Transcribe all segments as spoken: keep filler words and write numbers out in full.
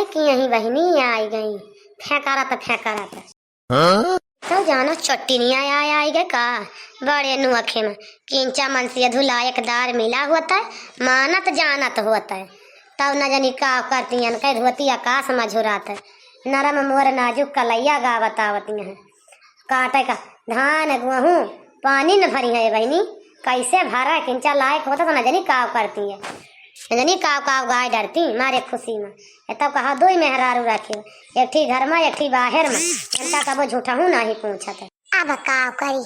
कि यहीं बहिनी आई गई, फेंकारत फेंकारत। हाँ? तो जानो चट्टिनिया आय, आय गे का? बड़े नुअखे में किंचा मन से अधु लायकदार मिला होत है, मानत जानत होत है। तब न जानी का करती हैं, कह धोती आकाश में झुरात है। नरम मोर नाजुक कलैया गावत आवती हैं। काटे का धान गेहूँ पानी न भरी है बहिनी, कैसे भरा किंचा लायक होता तो न जानी का करती है, न जानी का का गाय डरती मारे खुशी में। ये तब कहा दो ही मेहरारू रखे, एक ठी घर में, एक ठी बाहर में, इनका कबो झूठहू नाही पूछत है। अब का करी,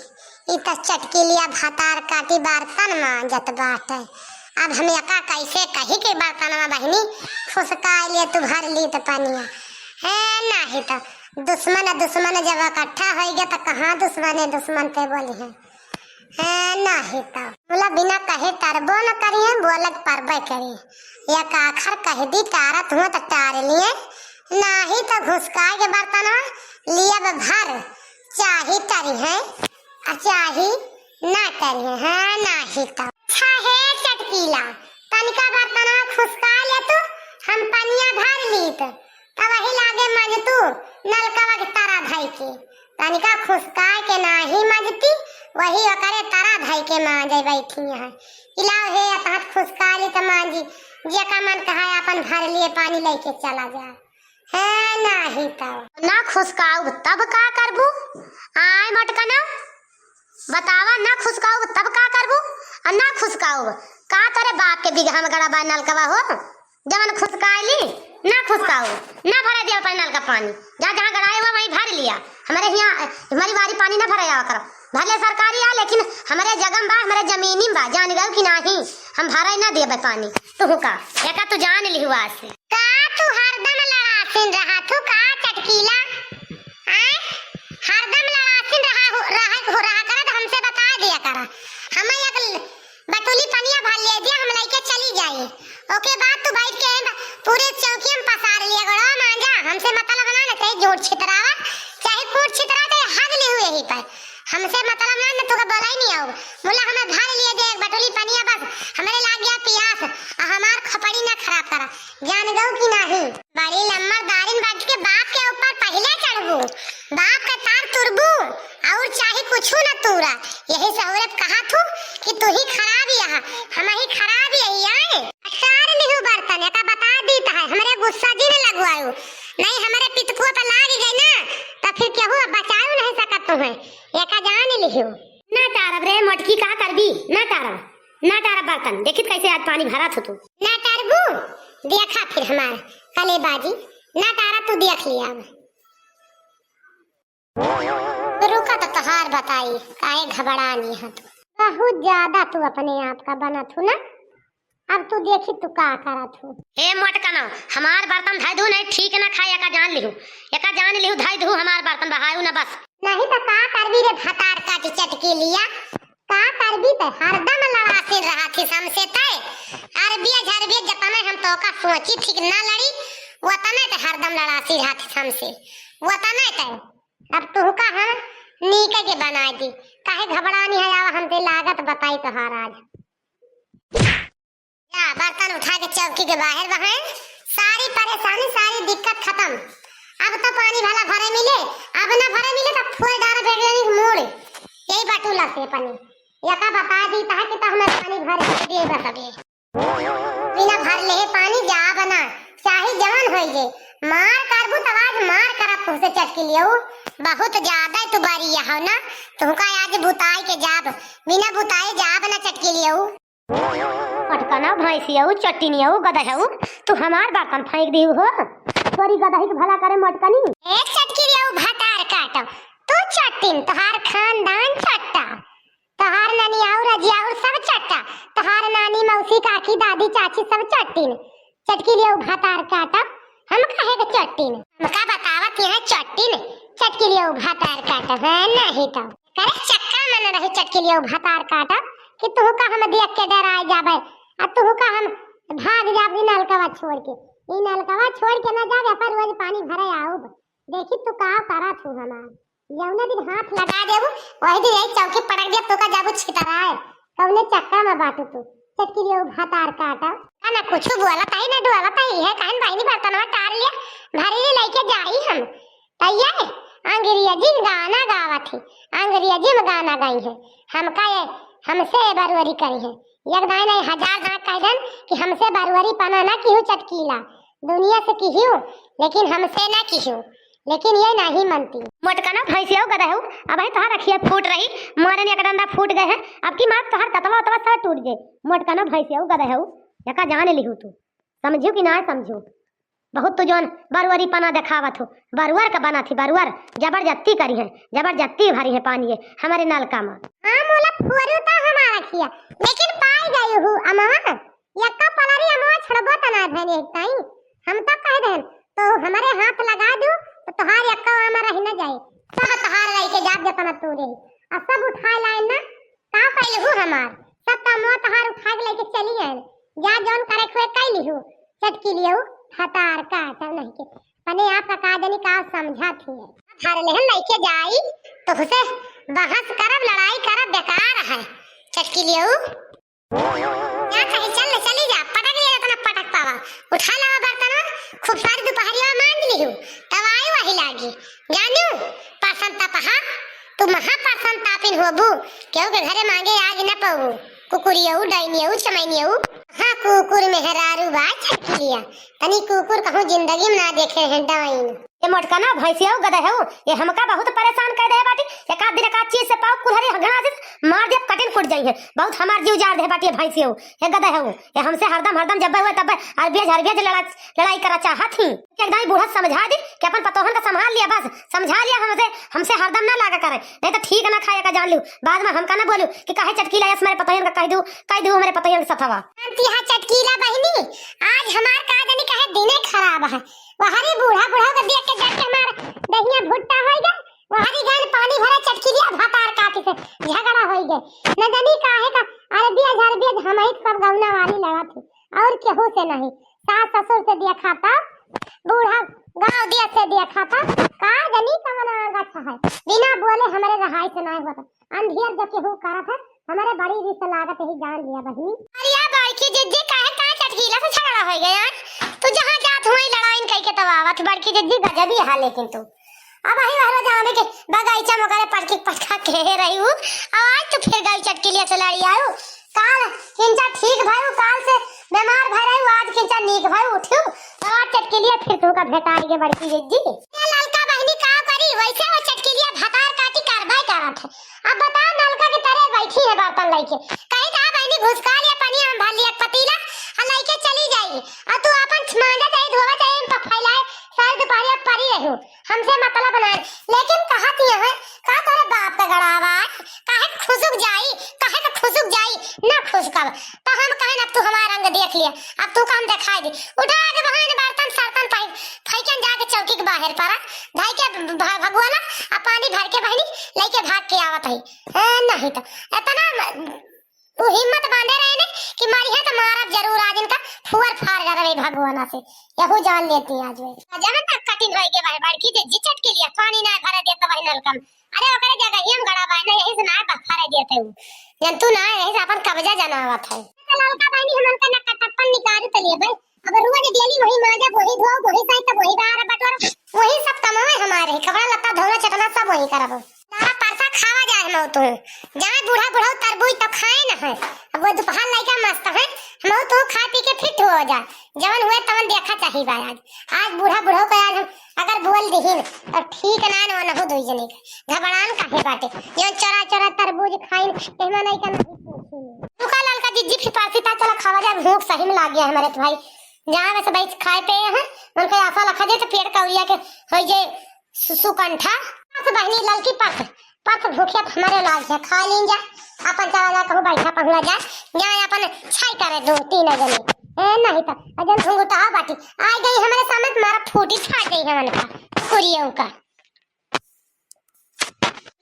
ई त चटकीलिया भतार काटी बर्तन मांजत बाटे। अब हम एका कैसे कही कि बर्तनवा बहिनी फुसका लिए तू भर ली त पनिया। हे नाही त दुश्मन दुश्मन जब इकट्ठा होइगे त कहाँ दुश्मने दुश्मन पे बोली है। हाँ, नाही तो। बोला बिना कहे टरबो न करिए, बोलत परबे करी। एक आखर कह दी, टारत हुआ तो टार लिए, नाही तो घुसकाए के बर्तन लियब भर, चाही टरी है, आ चाही ना टरी है। हाँ, नाही तो। अच्छा हे चटकीला, तनिका बर्तन खुसका ले तू, हम पनिया भर लीत। तब वही लागे मंजतू नलकवा के तरा धई के, तनिका खुसकाए के नाही मंजती, वही ओकरे तरा धई के मांजे बैठी हैं। इलाव हे अतहत खुसका ली त मांजी, जेका मन कहा अपन भर लिए पानी लेके चला जा। है नाही तो। ना खुसकाऊ तब का करबू? आय मटकना, बतावा, ना खुसकाऊ तब का करबू? आ ना खुसकाऊ का तोरे बाप के बिगहा में गड़ा बा नलकवा हो? जवन खुसकाइली, ना खुसकाऊ, ना भरे दिया पानी नल का पानी। जा जहाँ गड़ाए हुआ वहीं भर लिया। हमारे यहाँ, हमारी बारी पानी ना भरे आवा करो। भले सरकारी आ, लेकिन हमारे जगम बा, हमारे जमीनी बा, जान गयो कि नाही, हम भरे ना देबे पानी। तू का, एका तू जान लिहुआ से। का तू हरदम लड़ासिन रहा थू का चटकीला? आय? हरदम लड़ासिन रहा हो, रहा, हो रहा करा तो हमसे बता दिया करा। हम एक बटुली पनिया भर ले दिया, हम लइके चली जाई। ओके बाद तू बैठ के ब-, पूरे चौकी में पसार लिया, गोड़वा मांजा, हमसे मतलब ना, ना चाहे झूठ छितरावा, चाहे कूट छितरा, चाहे हग लिहू यही पर। हमसे मतलब ना, ना तोके बोला ही नहीं आऊ। मुला हमें भर लिए दे एक बटुली पनिया बस, हमरे लाग गया पियास, आ हमार खपड़ी ना खराब करा, जान गऊ कि नाही। बड़ी लम्बरदारिन बन के बाप के ऊपर पहिले चढ़बू, बाप के तार तुरबू, और चाहे कुछू न तूरा। यही सहूरत कहा थू कि तू ही खराब यहाँ, हम ही खराब यही आए। सार लिहू बर्तन, एका बता दीत है, हमरे गुस्सा जी न लगवायू, नहीं हमरे पितकुआ पे लाग गई ना, तो फिर केहू अब बचायू नहीं सकत तुम्हें, एका जान लिहू। ना टारब रे मोटकी, का करबी, ना टारब, ना टारब बर्तन, देखित कैसे आज पानी भरा थू तू। ना टारबू, देखा फिर हमार कलेबाजी, ना टारा तू देख लिया अब। रुका तो तोहार बताई, काहे घबरानी है तू? बहुत ज्यादा तू अपने आप का बनत हू ना, अब तू देखी तू का करत हू। हे मोटकना, हमार बर्तन धई दू, नहीं ठीक ना खाए, एका जान लिहू, एका जान लिहू, धई दू हमार बर्तन, बहायू ना बस। नहीं तो का करबी रे भतार काटी चटकीलिया, का करबी ते हरदम लड़ासिन रहा थी हमसे ते। अरबिया झरबिया जतने हम तोका सोची ठीक ना लड़ी, वतने ते हरदम लड़ासी रहा थी हमसे, वतने ते। अब तुहका हम नीके के बनाई दी, काहे घबरानी है, आवा हमसे लागत बताई तोहार आज। जा बर्तन उठा के चौकी के बाहर बहाए, सारी परेशानी, सारी दिक्कत खत्म। अब तो पानी भला भरे मिले, अब ना भरे मिले तो फूल डारे बेगनी मूड़। यही बटुला से पानी, यका बता दी ता कि तो हमें पानी भर के दिए बस अभी। बिना भर ले पानी जाब ना, चाहे जवन होई जे। मार करबू तब आज मार करब तुहसे चटकीलियऊ। बहुत ज्यादा तू बरी हो ना, तुहका आज बुताई के जाब, बिना बुताई जाब ना चटकीलियऊ। मोटकना भैंसियऊ, चट्टिनियऊ, गदहऊ, तू हमार बर्तन फेंक दिहू हो। तोरी गदही के भला करे मोटकनी। ए चटकीलियऊ भतार काटब, तू चट्टिन, तोहार खानदान चट्टा। तोहार नानी और अजी और सब चट्टा, तोहार नानी, मौसी, काकी, दादी, चाची सब चट्टिन। चटकीलियऊ भतार काटब, हम काहे के चट्टिन? हमका बतावत यहाँ चट्टिन, चटकीलियऊ भतार काटब, है नहीं तो। करे चक्का मन रही चटकीलियऊ भतार काटब कि तुहका हम देख के डराए जाबे, आ तुहका हम भाग जाब ई नलकवा छोड़ के। ई नलकवा छोड़ के ना जाबे, अपन रोज पानी भरे आउब। देखी तू का करा थू हमार। जौने दिन हाथ लगा देबू, वही दिन यही चौकी पटक दिया, तू का जाबू छितराए। कौने चक्का में बाटू तू? चटकिलियऊ भतार काटब। का ना कुछ बोलत है, ना डोलत है, है कहन बहिनी बर्तनवा टार लिया, भरी लइके जाई हम। त ये अंग्रेजी में गाना गावत है, अंग्रेजी में गाना गाई है। हमका ये, हमसे बरुअरी करी है। एक दाई नहीं हजार दाई कह देन कि हमसे बरुअरी पना ना किहू चटकीला, दुनिया से किहू, लेकिन हमसे ना किहू। लेकिन ये नहीं मनती। मोटकना भैंसियऊ गदहऊ, अबही तोहार अखिया फूट रही, मारे में एक डंडा फूट गए है, अब की मार तोहार कतवा उतवा सब टूट जाए। मोटकना भैंसियऊ गदहऊ, एका जान लिहू तू, समझू कि ना समझू? बहुत तू जौन बरुअरी पना देखावत हो, बरुअर का बना थी, बरुअर जबरदस्ती करी है, जबरदस्ती भरी है पानी है हमारे नलका में। हाँ, मोला फुअरू तो हमारा खिया, लेकिन पाई गई हूँ अमवा, यक्का पलरी अमवा छड़बो त ना धन एक ताई। हम तो कह देन, तो हमारे हाथ लगा दू, तो तोहार यक्का आमा रह न जाए, सब तोहार लेके जाब जतना तू रही, आ सब उठाए लाए ना, का कैलहू हमार? सब कमवा तोहार उठा के लेके चली आए। जा जौन करे खुए कैलिहू। चटकिलियऊ भतार काटब नहीं के। पने आप का का जानी का समझा थी है। धर लेहन लेके जाई, तोहसे बहस करब, लड़ाई करब बेकार है। चटकिलियऊ। जा कहीं चल ले, चली जा, पटक लिया इतना पटक पावा। उठा लावा बर्तनवा, खूब सारी दुपहरिया मांज लिहू, तब आई वही लागी। जानू, परसन तपहा, तू महा परसन तापिन होबू, केहू के घरे मांगे आज न पबू। कुकुरियऊ, डाइनियऊ, चमैनियऊ। हाँ, कुकुर मेहरारू बा चटकिलिया। तनी कुकुर कहूँ जिंदगी में ना देखे हैं डाइन। ये मोटकना भैंसियऊ गदहऊ, ये हमका बहुत परेशान कर दे बाटी। एक आध दिन एक आध चीज से पाव कुल्हरी हगना से मार दे, कटिन कुट जाई है। बहुत हमार जीव जार दे बाटी ये भैंसियऊ, ये गदहऊ। ये हमसे हरदम, हरदम जब हुए तब अरबियज, हरबियज लड़ा, लड़ाई करा चाहत ही। एक दाई बूढ़ा समझा दी कि अपन पतोहन का संभाल लिया, बस समझा लिया हमसे, हमसे हरदम ना लागा करे, नहीं तो ठीक ना खाए का जान लियो। बाद में हमका ना बोलियो कि काहे चटकीला यस हमारे पतोहन का कह दू, कह दू हमारे पतोहन के सथवा। शांति हा चटकीला बहिनी, आज हमार का जानी काहे दिने खराब है। वहरी बूढ़ा बूढ़ा के देख के डर के हमार दहिया भुट्टा होई गए। वहरी गए पानी भरा चटकीलिया भतार काटी से झगड़ा होई गए। न जानी काहे का अरबिया झरबिया हमहित सब गौना वाली लड़ा थी और केहू से नहीं। सास ससुर से देखा था, बूढ़ा गाँव दिया से देखा था, का जानी कवन आगत है। बिना बोले हमरे रहाई से नहीं होता। अंधियर जो केहू करत है, हमरे बड़ी रिस लागत ही जान लिया बहिनी। अरे या बड़की जिज्जी काहे का चटकीला से झगड़ा हो गया? तू जहाँ जात हुई लड़ाई कह के तब आवत। बड़की जिज्जी गजब ही हाल लेकिन तू। अब वही हरो जामे के बगीचा में करे पटकी पटका के रही हूँ। अब आज तो फिर गई चटकीलिया से लड़ी आयु। काल किंचा ठीक भाई, काल से बीमार भय रही, आज किंचा नीक भाई उठियो। तो आज चटकीलिया फिर तुमका भेटाई गे बड़की जिज्जी। ये ललका बहिनी का करी, वैसे वो चटकीलिया भतार काटी कार्रवाई करत है। अब बताओ, नलका के तरे बैठी है बर्तन लेके। कही था बहिनी घुसका लिया पनिया में भर लिया पतीला, और लेके चली जाई। और तू अपन मांजा जाई, धोवा जाई, हम फैलाए सारी दुपहरिया परी रहू, हमसे मतलब बनाए। लेकिन कहा थी है, का तोरे बाप का गड़ावा है? काहे के खुसुक जाई, काहे के खुसुक जाई, ना खुसकब। तो हम कहे ना, अब तू हमारा रंग देख लिया, अब तू का हम दिखाई दे। उठा के बहन बर्तन सर्तन फेंक, फेंकन जाके चौकी के बाहर पर, धाई के भ-, भगवाना, आ पानी भर के बहिनी लेके भाग के आवत है। ए, नहीं तो इतना म-, तू हिम्मत बांधे रहे ने कि मारी है तो मारब जरूर आज इनका, फुअर फार करब भगवाना से, यहू जान लेती आज वे। जब तक कठिन होई के भाई बड़की जिज्जी चटकीलिया पानी ना भरे देत वही नलका में। अरे ओकरे जगह ही हम गड़ा बाय ना, यही से ना भरे देत है उ। जन तू ना यही से अपन कब्जा जनावत है। तो ललका बहिनी हमन का ना कटप्पन निकाल तो लिए भाई। अब रोज डेली वही मांजा, वही धो, वही साइड, वही बाहर बटोर, वही सब कमाए हमारे, कपड़ा लत्ता धोना चटना सब वही करब। सारा परसा खावा जाए हम तू। जाए बूढ़ा बूढ़ा तरबूज तो खाए न है। अब वो दोपहर लइका मस्त है, हम तो खा पी के फिट हो जा। जवन हुए तवन देखा चाही बा आज। आज बूढ़ा बूढ़ा के आज हम अगर बोल दिहिन तो ठीक ना न हो दुई जने के। घबरान काहे बाटे? जो चोरा चोरा तरबूज खाइन, एहमा नहीं का नहीं पूछी। तू का ललका जिज्जी फिर परसी ता चला खावा जाए, भूख सही में लाग गया है हमारे तो भाई। जहाँ में से बैठ खाए पे हैं, उनका आशा लखा जे तो पेट कौरिया के होई जे सु-, सुकंठा। बस बहिनी ललकी परस, परस भूखिया हमारे लाग है, खा लीन जा, अपन चला जा कहूँ बैठा पहुँचा जा, यहाँ अपन छाई करे दो तीन जने। ए नहीं तो अजन घुंघुटा बाटी, आ गई हमारे सामने तुम्हारा फूटी फाट गई है उनका, कुरियों का।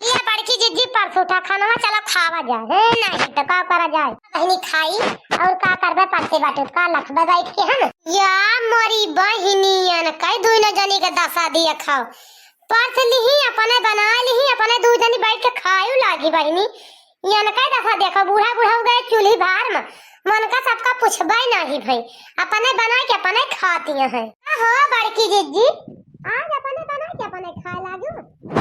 ये बड़की जिज्जी परसों था खानवा चला खावा जाए, है नहीं तो का करा जाए। बहिनी खाई और का करबे परसे बाटे, का लखबे बैठ के हम। या मोरी बहिनियन, कई दुई न जनी के दशा दिए खाओ। परस लिही, अपने बना लिही, अपने दू जनी बैठ के खायु लागी बहिनी। इनका दशा देखो, बूढ़ा बूढ़ा हो गए चूल्ही भार में, मन का सबका पूछबे नहीं भई, अपने बनाए के अपने खाती हैं। का हो बड़की जिज्जी, आज अपने बनाए के अपने खाए लागू?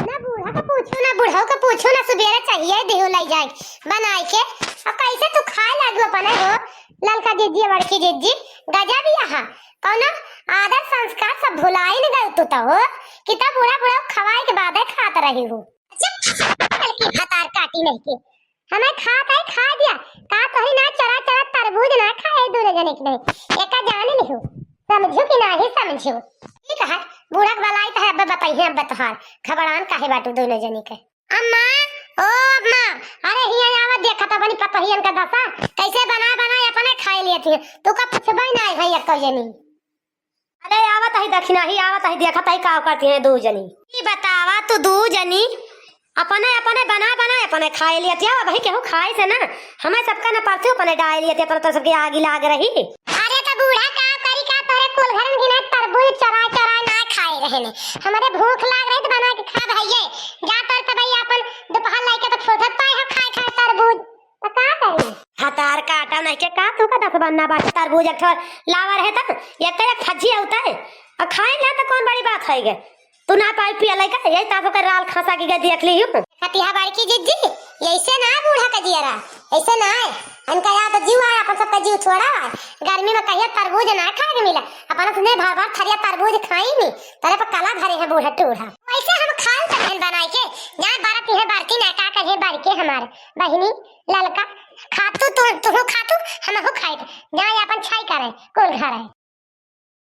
ना बूढ़ा के पूछू, ना बूढ़ा के पूछू, ना सुबेरे चाहिए दिहू ले जाए बनाए के। अब कैसे तू खाए लागू अपने हो, ललका जिज्जी, बड़की जिज्जी? गजब यहाँ कौनो आदर संस्कार सब भुलाई न गए तू तो हो, कि तब बूढ़ा बूढ़ा खवाए के बादे खात रही हो। चुप, बड़की भतार काटी नहीं के। हमें खात है, खा दिया। का तोहरी ना चरा चरा तरबूज ना खाए दोनों जने के नहीं। एका जान लिहू। समझू कि नाही समझू? ठीक है, बूढ़ा के भलाई तो है, अब बताइए, अब बतहार। घबरान काहे बाटू दोनों जने के? अम्मा, ओ अम्मा, अरे हियाँ आवा, देखा तो अपनी पतोहियन का दशा। कैसे बना बना अपने खाए लेती है। तू का पूछबे ना है भाई, एक जनी। अरे आवत ही दखिना ही, आवत ही, देखत ही का करती हैं दू जनी। ई बतावा तू दू जनी अपने, अपने बना, बना अपने खाए लेती है, अब भाई केहू खाए से ना, हमें सबका न परसू अपने डाल लेती है, अपने तो सबके आगी लाग रही। अरे तो बूढ़ा का करी का, तोरे कुल घरन की ना तरबूज चोराए, चोराए ना खाए रहे ने, हमारे भूख लाग रही तो बना के खा भैये, जा तोरे तो भाई अपन दोपहर लाइके तो फुर्सत पाए हो खाए, खाए तरबूज। तो का करी? हतार काटा नहीं के का, तू का दस बन्ना बाटे तरबूज एक ठो लावा रहे त, एक एक फज्जी होता है। और खाए ना तो कौन बड़ी बात है गे? तू ना पाई पिया लइका, यही ताको के राल खसा के गए देख ली हूँ। हतिया बड़की जिज्जी, ऐसे ना है बूढ़ा का जियरा, ऐसे ना है। इनका या तो जीव आए, अपन सबका जीव थोड़ा आए। गर्मी में कहिए तरबूज ना खाए के मिला, अपन अपने भर भर थरिया तरबूज खाई नहीं, तेरे पर कला धरे हैं बूढ़ा टूढ़ा। वैसे हम खाल तो बहन बनाई के, जाए बरत है बरती ना का करिए बरके हमारे बहिनी ललका, खातू तू, तू खातू, हम हो खाई, जाए अपन छाई करे, कुल घर है।